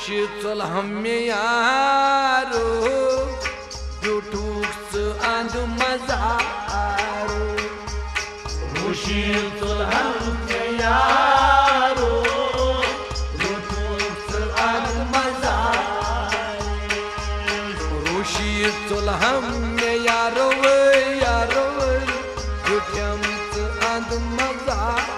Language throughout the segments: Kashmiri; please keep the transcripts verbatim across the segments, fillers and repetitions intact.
شیٖژُل ہم مےٚ یارو، بیوٗٹھُکھ ژٕ اَنٛد مزارو۔ روشی ژُل ہم مےٚ یارو، بیوٗٹھُکھ ژٕ اَنٛد مزارو۔ روشی ژُل ہم مےٚ یارو، یارو، بیوٗٹھِم ژٕ اَنٛد مزارو۔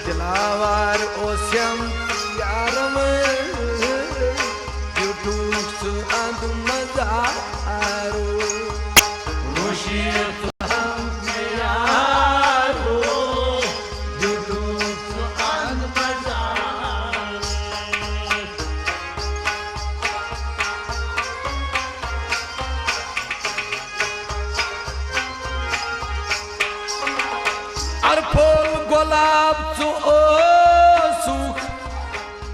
دلاوار اوسم یارم، یوٹیوب سُہ اند مزارو۔ ارفول گۄلاب ژٕ اوسُکھ،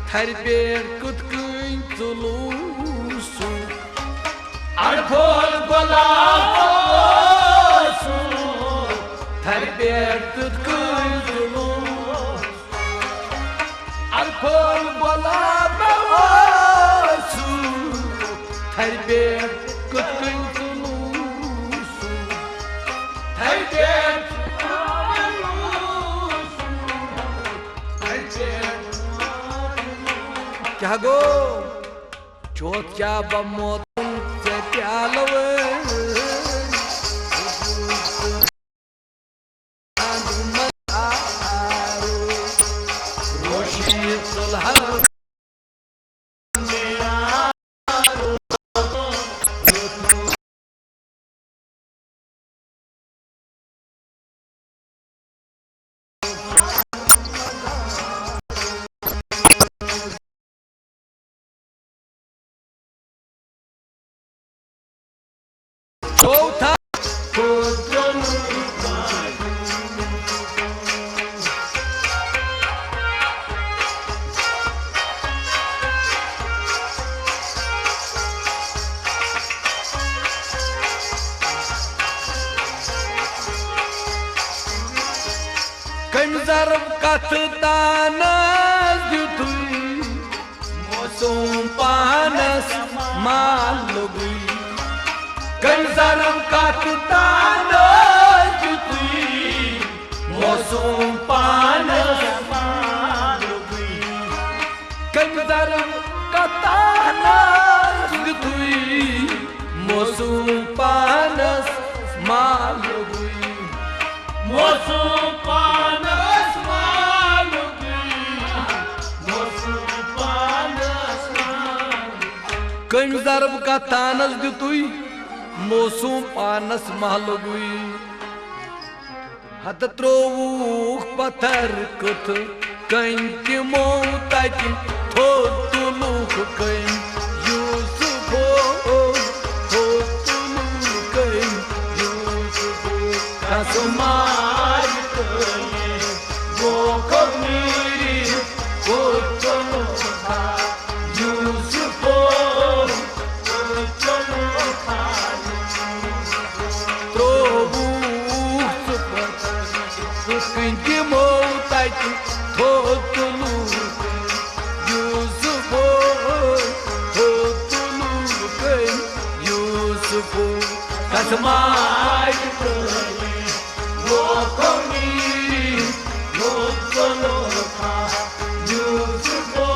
تھرِ پٮ۪ٹھ کِتھ کٔنۍ ژٕ لوٗسُکھ۔ ارفول گۄلاب ژٕ اوسُکھ، تھرِ پٮ۪ٹھ کِتھ کٔنۍ ژٕ لوٗسُکھ۔ ارفول گۄلاب اوسُکھ، تھرِ پٮ۪ٹھ کِتھ کٔنۍ ژٕ لوٗسُکھ۔ تھرِ پٮ۪ٹھ، تھرِ پٮ۪ٹھ۔ کیٛاہ گوٚو؟ چوتھ کیٛاہ بہٕ موتُن ژےٚ پیالہٕ وٲلۍ؟ چوتھا۔ کٔمۍ ضرب کتھ تانس دیُتُے؟ موسوم پانس ما لوٚگُے؟ کٔمۍ ضرب کتھ تانس دیُتُے؟ موسوم پانس ما لوٚگُے؟ کٔمۍ ضرب کتھ تانس دیُتُے؟ موسوم پانس ما لوٚگُے؟ موسوم پانس ما لوٚگُے؟ موسوم پانس ما لوٚگُے؟ کٔمۍ ضرب کتھ تانس دیُتُے؟ موسوم پانس ما لوٚگُے؟ ہتہٕ ترٛووُکھ پتھر کِتھ کٔنۍ تِمو تتہِ تھوٚد تُلُکھ کٔمۍ یوسفو، تھوٚد تُلُکھ کٔمۍ یوسفو۔ قسم آج تٔمۍ گوٚو کبیٖر، تھوٚد تُلُکھ یوسفو۔ ترٛووُکھ ژٕ پتھر، کِتھ کٔنۍ تِمو تتہِ تھوٚد تُلُکھ یوسفو، تھوٚد تُلُکھ یوسفو۔ قسم آج تٔمۍ گوٚو کبیٖر، تھوٚد تُلُکھ یوسفو۔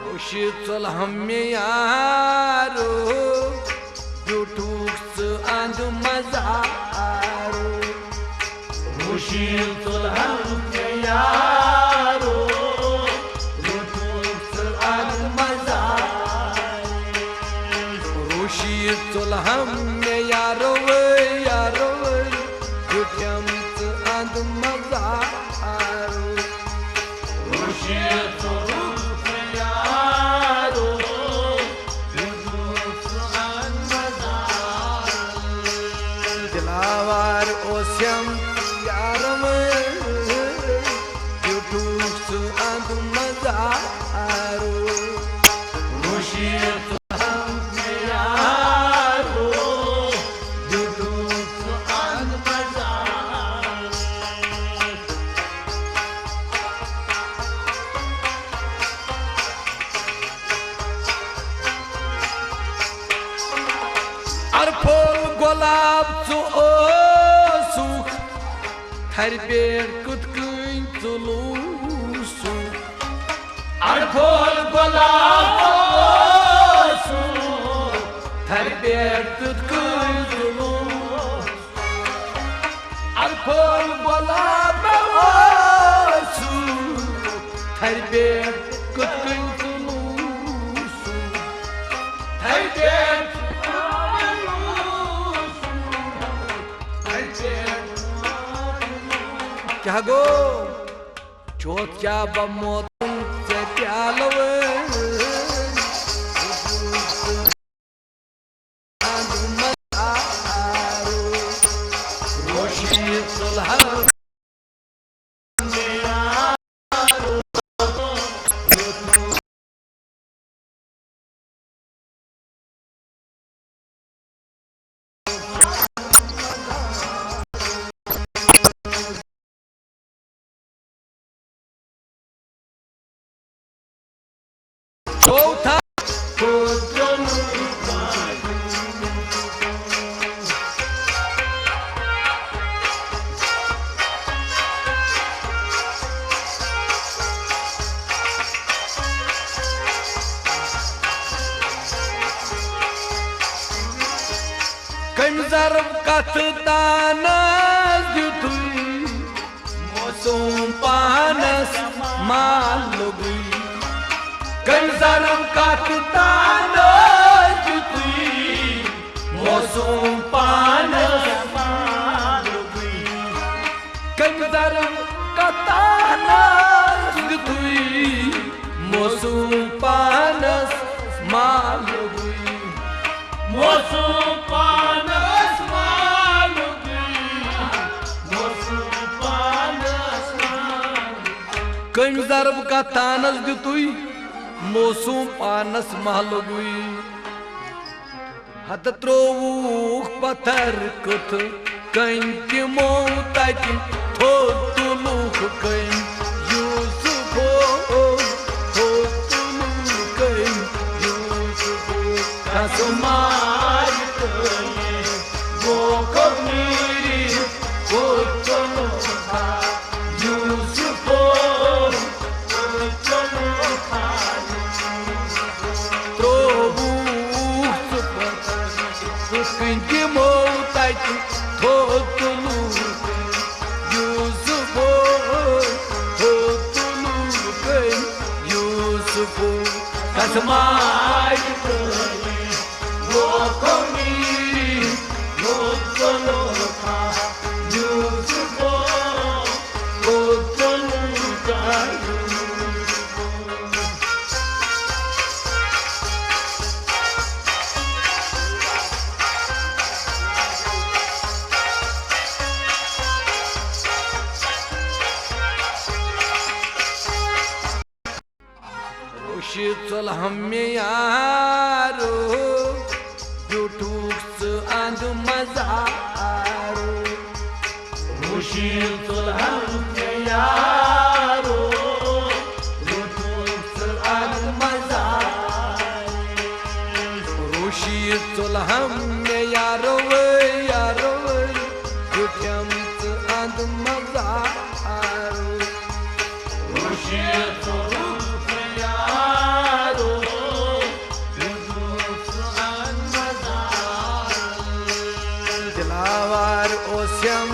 روشی ژُل ہم مےٚ یارو، بیوٗٹھُکھ ژٕ اَنٛد مزارو۔ روشی ژُل ہم مےٚ یارو، بیوٗٹھُکھ ژٕ اَنٛد مزارو۔ روشی ژُل ہم مےٚ یارو، یارو، بیوٗٹھِم ژٕ اَنٛد مزارو۔ روشی ژُل ہم مےٚ یارو، روشی ژٕ ہم یارو، دیُتُکھ ژٕ اَنٛد بازار۔ ارفول گۄلاب ژٕ اوسُکھ، تھرِ پٮ۪ٹھ کِتھ کٔنۍ ژٕ لوٗسُکھ۔ ارفول گۄلاب ژٕ اوسُکھ، تھرِ پٮ۪ٹھ کِتھ کٔنۍ ژٕ لوٗسُکھ۔ ارفول گۄلاب اوسُکھ، تھرِ پٮ۪ٹھ کِتھ کٔنۍ ژٕ لوٗسُکھ۔ تھرِ پٮ۪ٹھ کیٛاہ گوٚو؟ چوتھ کیٛاہ بہ موتُن ژےٚ پیالہٕ وٲرۍ؟ روشی ژُلہٕ چوتھا۔ کٔمۍ ضرب کتھ تانس دیُتُے؟ موسوم پانس ما لوٚگُے؟ کٔمۍ ضرب کتھ تانس دیُتُے؟ موسوم پانس ما لوٚگُے؟ کٔمۍ ضرب کتھ تانس دیُتُے؟ موسوم پانس ما لوٚگُے؟ موسوم پانس ما لوٚگُے؟ موسوم پانس ما لوٚگُے؟ کٔمۍ ضرب کتھ تانس دیُتُے؟ موسوم پانس ما لوٚگُے؟ ہتہٕ ترٛووُکھ پتھر کُتھ کٔنۍ تِمو تتہِ تھوٚد تُلُکھ کٔنۍ یوسفو، تھوٚد تُلُکھ کٔنۍ یوسفو۔ تس مارِ تٔلۍ گوٚو کھوٚو نیٖرِتھ، کوٚت تُلُکھ یوسفو۔ ترٛووُکھ ژٕ پتھر کُتھ کٔنۍ تِمو تتہِ تھوٚد تُلُکھ یوسفو، تھوٚد تُلُکھ یوسفو۔ تس مارِ تٔلۍ گوٚو کھوٚو نیٖرِتھ، کوٚت تُلُکھ یوسفو، کوٚت تُلُکھ یوسفو۔ روشی ژُلہٕ ہم مےٚ یارو، بیوٗٹھُکھ ژٕ اَنٛد مزارو۔ روشی ژُلہٕ ہم مےٚ یارو، بیوٗٹھُکھ ژٕ اَنٛد مزارو۔ روشی ژُلہٕ ہم مےٚ یارو، یارو، بیوٗٹھِم ژٕ اَنٛد مزارو۔ دلاوار اوسم